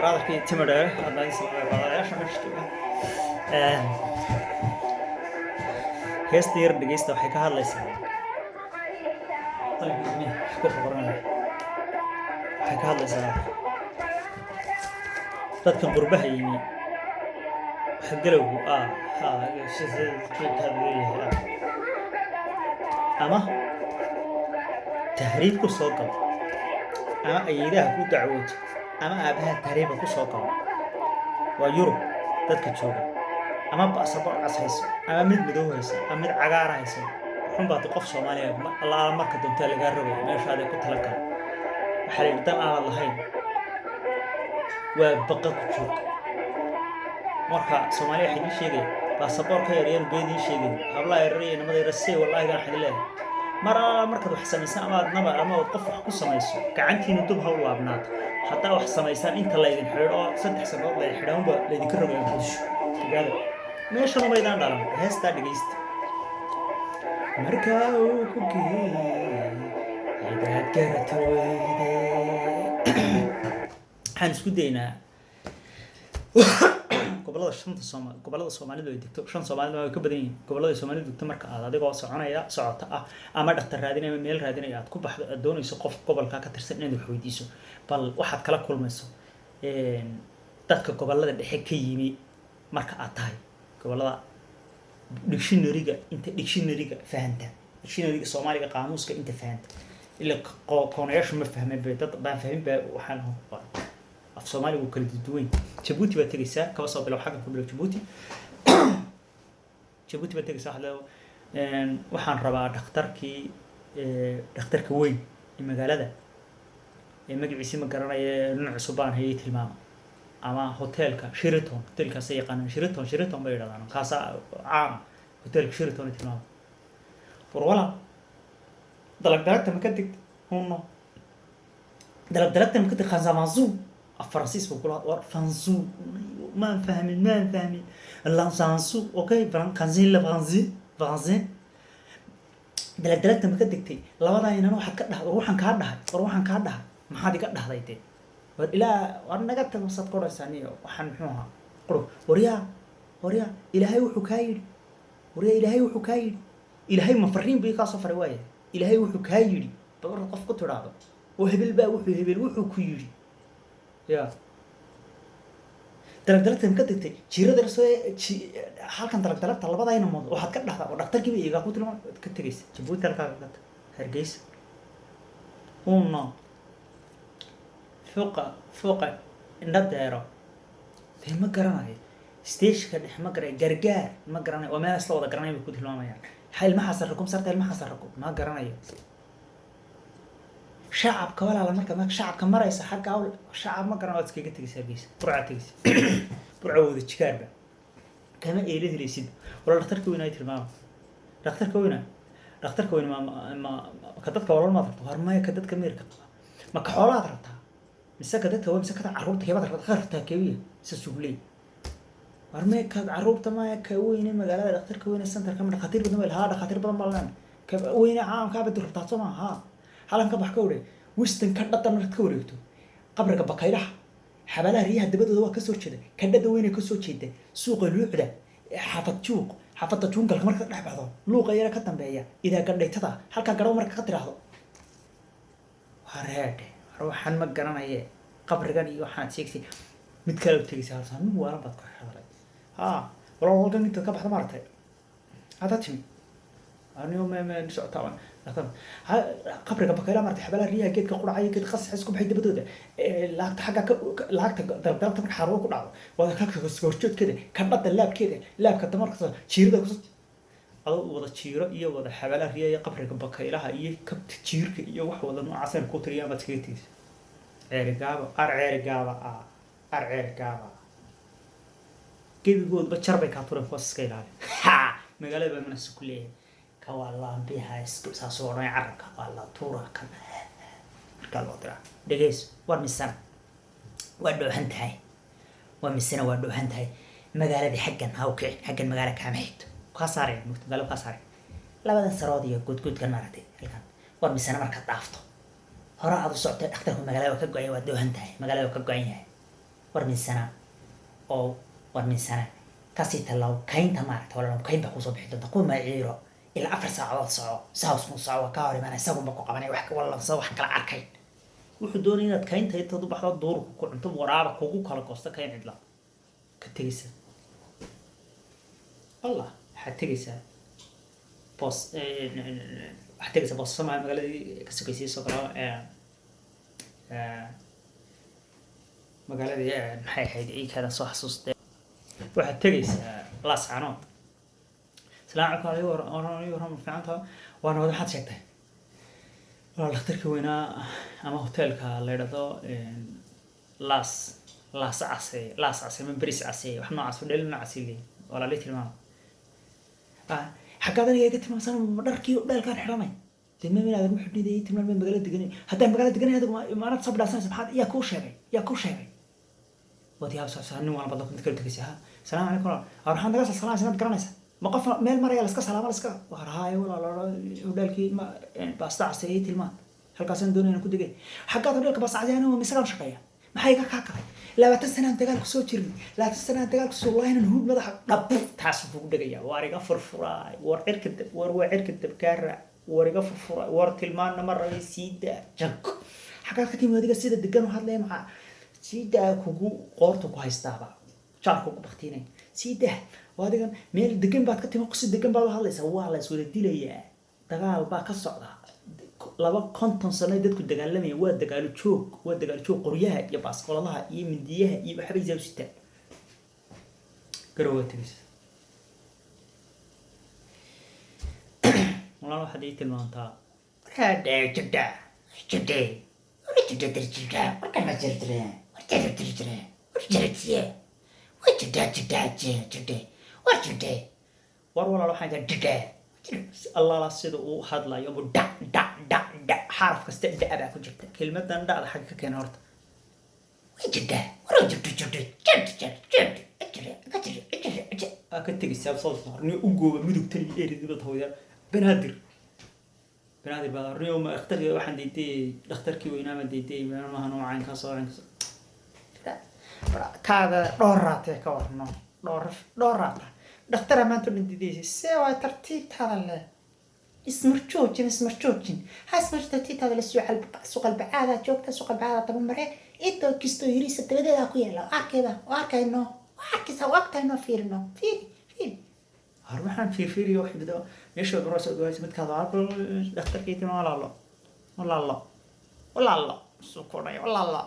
Brotherkii timo dheere hadda idin salaamaya, brotheryaasha meesha jooga. Heesta yar dhegeysta. Waxay ka hadlaysaa qalinka ku qoranaya. Waxay ka hadlaysaa dadkan qurbaha yimi, waxa galowgu ha leeyahay ama tahriib ku soo galo, ama ayeedaha ku dacwooto, ama aabaha tahriiba ku soo galo. Waa Yurub dadka jooga. Ama baasaboor cas hayso, ama mid madow hayso, ama mid cagaara hayso, xun baad qof Soomaaliya allaala marka doontaa lagaa rogaya meeshaada ku talagalo. Waxaa la yidhi, dan aanad lahayn waa baqa ku joog. Marka Soomaaliya waxay idiin sheegaya baasaboorka yar yar bee idiin sheegay. Hablaha yaryar iyo inamada yar say, wallaahi waxaan idin leeyahay, mar alla markaad wax samaysaan ama aad naba ama aad qof wax ku samayso, gacantiina dub ha u laabnaato. Haddaa wax samaysaan, inta laydin xidho oo 3 sannadood laydin xidho unba laydinka rogaya Muqdisho. Ogaada, meeshana maydaan dhalan. Heestaa dhegeysta. Markaa uu ku geeyey cidaad garato weyde. Waxaan isku daynaa gobolada shanta Sooma, gobolada Soomaalidu ay degto. Shan Soomaalida way ka badan yihiin. Gobolada Soomaalidu degto, marka aad adigoo soconaya, socota ah, ama dhaktar raadinaya ama meel raadinaya aad ku baxdo, aad doonayso qof gobolkaa ka tirsan inaad wax weydiiso, bal waxaad kala kulmayso dadka gobolada dhexe ka yimi. Marka aad tahay gobolada, dictionaryga, inta dictionaryga fahanta, dictionaryga Soomaaliga, qaamuuska inta fahanta, ila koonayaashu ma fahmeen ba, dad baan fahmin ba. Waxaan af Soomaaliga wuu kala duwan. Jabuuti baad tegaysaa, kaba soo bilow xaggan, ku bilow Jabuuti. Jabuuti baad tegaysaa, waxaad leedahay, waxaan rabaa dhakhtarkii, dhakhtarka weyn ee magaalada ee magaciisi ma garanaya, nin cusub baan hayay, tilmaama. Ama hotelka Sheraton, hotelkaasay yaqaanaan, Sheraton, Sheraton bay yidhahdaan, kaasaa caama, hotelka Sheraton ay tilmaama. War walaal, dalag dalagta ma ka digta huno, dalag dalagta ma ka dig khansamansu. Af Faransiis buu kula war fansu, maan fahmin, maan fahmin lansansu. Okay, kansin la faransi faransi. Dalag dalagta ma ka degtay? Labadaa inan waxaad ka dhahday, war waxaan kaa dhahay, war waxaan kaa dhahay, maxaad iga dhahday dee? War ilaa war naga tag, masaad ka odhanaysaa niyo? Waxaan muxuu ahaa qurub? Waryaa, waryaa, Ilaahay wuxuu kaa yidhi, waryaa, Ilaahay wuxuu kaa yidhi, Ilaahay ma fariin bii kaa soo faray? Waaya, Ilaahay wuxuu kaa yidhi bal marka qof ku tidhaahdo oo hebel baa wuxuu, hebel wuxuu ku yidhi ya. Dalag dalagta ma ka degtay? Jiirada soo halkan, dalag dalagta labadayna moodo waxaad ka dhahdaa oo dhakhtarkiiba iigaa ku tilmaam. Waad ka tegaysa Jabuuti, halkaa ka tag. Hargeysa uno, fuuqa fuuqa indha deero dee ma garanayo, stationka dhexe ma garanayo, Gargaar ma garanayo, waa meel isla wada garanaya bay ku tilmaamayaan. Ha, ilmahaas rakum sarta, ilmahaas rakum ma garanayo. Shacabka walaala, marka shacabka maraysa xagga awl shacab ma garan, waad iskaga tegaysa. Hargeysa, Burcaa tegaysa, Burca wada jikaarba kama eela helaysid. Wala dhakhtarka weyn ay tilmaama, dhakhtarka weyna, dhakhtarka weyn ma ka dadka walal maad rabta? War maya, ka dadka meerka qaba ma ka xoolaad rabtaa mise ka dadka, mise ka carruurta? Keebaad rabtaa? Ka rabtaa keebiya saasuu leeyahy. War maya, ka carruurta maya, ka weyne magaalada, dhakhtarka weyne centerka. Ma dhakhaatiir badan bay haa, dhakhaatiir badan baa leen. Ka weyne caamkaa baad rabtaa soo ma? Haa, halan ka bax, ka wareeg Weston, ka dhadhan markaad ka wareegto qabriga Bakaylaha, xabaalaha riyaha dabadooda waa kasoo jeeda, kadhada weyne kasoo jeeda suuqa Luucda, xaafad Juuq, xaafadda Juungalka marka dhex baxdo, luuqa yara ka dambeeya, idaa gadhaytada halkaa garabo marka ka tiraahdo. Wareedhe, war waxaan ma garanaye, qabrigan iyo waxaad sheegtay. Mid kale u tegaysa halsaa, nin waalan baad ku hadalay. Ha, walaal, halkan intaad ka baxda maaragtay hadda timi anigo me socotaa qabriga Bakayla maaragtay, xabaalaha riyaha, geedka quracaya, geed qasax isku baxay dabadooda, laagta xagga ka laagta dalabdalabta marka xarumo ku dhacdo, waa halka horjoodkeeda, kadhada laabkeeda, laabka damarka jiirada kus adoo wada jiiro iyo wada xabaalaha riyaha iyo qabriga Bakaylaha iyo kabta jiirka iyo wax wada noocaasaan ku tiriyaan baad iskaga tegeysa. Ceerigaaba ar, Ceerigaaba a ar, Ceerigaaba gebigoodba jar bay kaa tureen. Kuwaas iska ilaali. Ha, magaalada baa manasa ku leeyahay ka waa laambiha isku saasuu odhanay carabka waa la tuura kan markaa loo diraa. Dhegeyso, war misana waa dhoohan tahay, waa misena waa dhoohan tahay. Magaaladii xaggan ha u kicin, xaggan magaala kaama xigto, kaa saaraya mugta, magaalo kaa saaray labadan sarood iyo guudguudkan maaragtay halkan. War misena markaad dhaafto, hore aad u socotay, dhakhtarku magaalada waa ka go-ay, waa doohan tahay, magaalada waa ka go-an yahay. War minsana oo war minsana kasii tallaw kaynta, maaragta walaal, kayn baa kusoo bixi doonta. Ku maciiro ilaa 4 saacadood soco, saasku soco, waa kaa hor imaanaya, isagunba ku qabanaya wax wallan soo wax kala arkayn. Wuxuu doonaya inaad kaynta intaad u baxdo duurka ku cunto, waraaba kugu kala goosta, kayn cidla ka tegaysa. Allah, waxaad tegaysaa boos, waxaad tegaysaa Boosama, magaaladii ka sokeysay soo kale, magaaladii maxay ahayd iikaadan soo xasuustee? Waxaad tegaysaa Laascanood. Salaam calaykum, adiga waran, ma fiican taha? Waa nabad. Maxaad sheegtay walaal? Dhakhtarkii weynaa ama hoteelka la yidhahdo Laas Case, Laas Case ama Beris Case, wax noocaas, dheel noocaas leeyihin, walaalii tilmaama. Xaggaad aniga iga tilmaamsan? Ma dharkii dheelkaan xidhanay dee? Ma inaad ugu xidhnid ii tilmaam. Magaalada deganay, haddaan magaalada deganay, adigu maanad soo bidhaasanaysa. Maxaad yaa kuu sheegay? Yaa kuu sheegay? Waad yaabsaa, nin walba mid kale tegaysa. Ha, salaamu calaykum walaal. War waxaan naga salaamay inaad garanaysa? Ma qof meel maraya laska salaamo laska war? Haayo walaal, hodheelkii ma Baasta Case ii tilmaan, halkaasaan doonaya inaan ku degay. Xaggaad hodheelka Baasta Case? Anigu misagaan shaqeeya. Maxay iga kaa kalay? 20 sanaan dagaal kusoo jirnay, 20 sanaan dagaal kusoo, wallahi inaan huud madaxa dhab taasuu kugu dhegaya. Waar iga furfuraay, war cirka dab, war waa cirka dabkaara, war iga furfuraay, war tilmaanna ma rabay, sii daa jag. Xaggaad ka timi adiga sida degan u hadlaya? Maxaa sii daa kugu qoorta ku haystaaba, jaarka ku baktiinay? Sii daa, waa adigan meel degan baad ka timi, si degan baad u hadlaysaa. Waa la iswada dilayaa, dagaal baa ka socda. 52 sano ay dadku dagaalamayaan. Waa dagaalo joog, waa dagaalo joog. Qoryaha iyo baaskooladaha iyo mindiyaha iyo waxbay saa u sitaan. Garowa tegaysa. Walaal, waxaad ii tilmaantaa jidha jidhe war jidha dir jidha warkana jirdire war jira jirjire war jirjiye war jidha jidha jidhe war jidhe. War walaal, waxaan jira jidhe. Allaala sida uu hadlayo bu dha dha dha dha, xaraf kasta dha baa ku jirta. Kelmadan dhacda xagga ka keena horta? War jidha war jidhe jidhe jid jid jid jidhe jidhe jidhe jidhe. Aa ka tegaysaa soo saarniyo u gooba mudugtan iyo eridibad hawda. Banaadir, Banaadir baa arniyo ma dhakhtarkii waxaan diiday, dhakhtarkii weynaa ma diiday meelmaha noocan ka soo caynkaas taada dhowr raatee ka warno, dhowr dhowr raata dhakhtara maanta dhan diidaysa. See waa tartiibtaada leh, ismarjoojin, ismarjoojin ha ismar tartiibtaada la suqalbacaada joogta, suqalbacaada daba mare intoo kistoo yiriisa dabadeeda ku yaala arkayda oo arkayno oo arkaysa oo agtayno, fiirino, fiiri fiiri. Har waxaan fiirfiiriyo wax bido meesha baroo soo midkaada dhakhtarkii tima. Walaalo, walaalo, walaalo, suu ku odhanaya walaalo.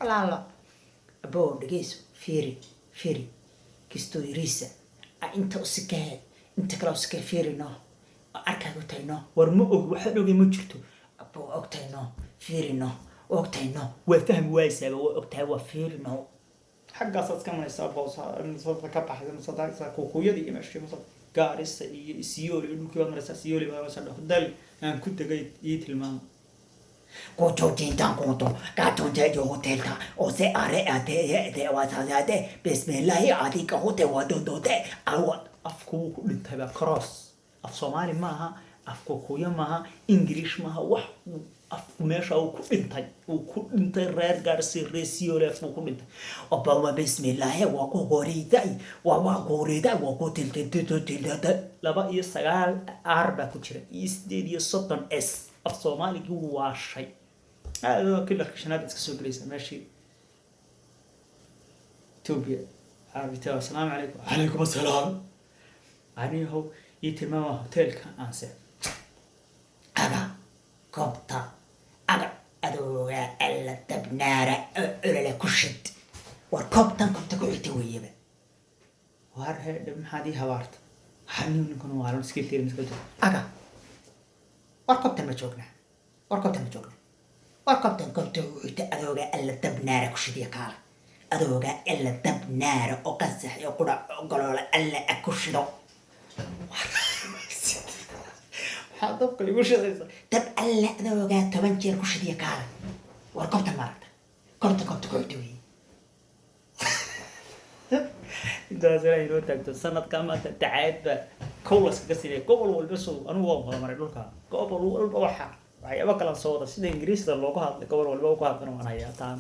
Walaalo aboo, dhegeyso, fiiri fiiri kistoo yiriisa a inta u sikee, inta kale u sikee, fiirino oo arkaaga u tayno. War ma og, waxaan ogay ma jirto. Aboo, ogtayno, fiirino, ogtayno. Waa fahmi waaysaaba, waa ogtahay, waa fiirino. Xaggaasaad iska maraysaa, boosa ka baxaysa masada kukuyada iyo meesha masada Gaarisa iyo Isiyooli iyo dhulkii baad maraysaa. Isiyooli baad maraysaa, dal aan ku degay ii tilmaamo. Kujoojintan kunto katonte hotelta ose are ate ete wasazate bismillahi adika hote wadondote awa. Afku wuu ku dhintay baa cross. Af Soomaali maaha, af Kukuyo maaha, English maaha, wax afku meesha uu ku dhintay, uu ku dhintay. Reer Gaarsi, reer Siyooli afku ku dhintay. Obawa bismillahi waa ku goriday waa waa goriday waa ku tiltiltiltiltilta. 29 R baa ku jira iyo 38 S. Af Soomaaligii waa shay aadoo kilarka shanaad iska soo gelaysa meeshii Etoobiya caabita. Asalaamu calaykum. Calaykum assalaam. Anihow ii tilmaama hoteelka aan seexdo. Aga goobta aga adooga alla dabnaara olole ku shid. War koobtan koobta ku xigta weeyaba. Waar heedhe, maxaad ii habaarta? Waxaa ninkan waa iska tiiri iska jiro. Aga war koobtan ma joognaa? War koobtan ma joognaa? War koobtan koobta ku xigta adooga alla dabnaara ku shidiya kaala adooga alla dabnaara oo qasax iyo qudha ogoloola alla a ku shido. Maxaa dabka igu shidaysa? Dab alla adoogaa 10 jeer ku shidiya kaala. War koobtan maaragta, koobta koobta ku xigta weeye. Intaas ilaa inoo taagto sanadka maanta dacaayad baa kow laskaga siinaya gobol walba. Sow anigu waan wada maray dhulka, gobol walba waxa waxyaabo kalan soo wada sida Ingiriisda loogu hadlay, gobol walba ugu hadlana waan hayaa taan.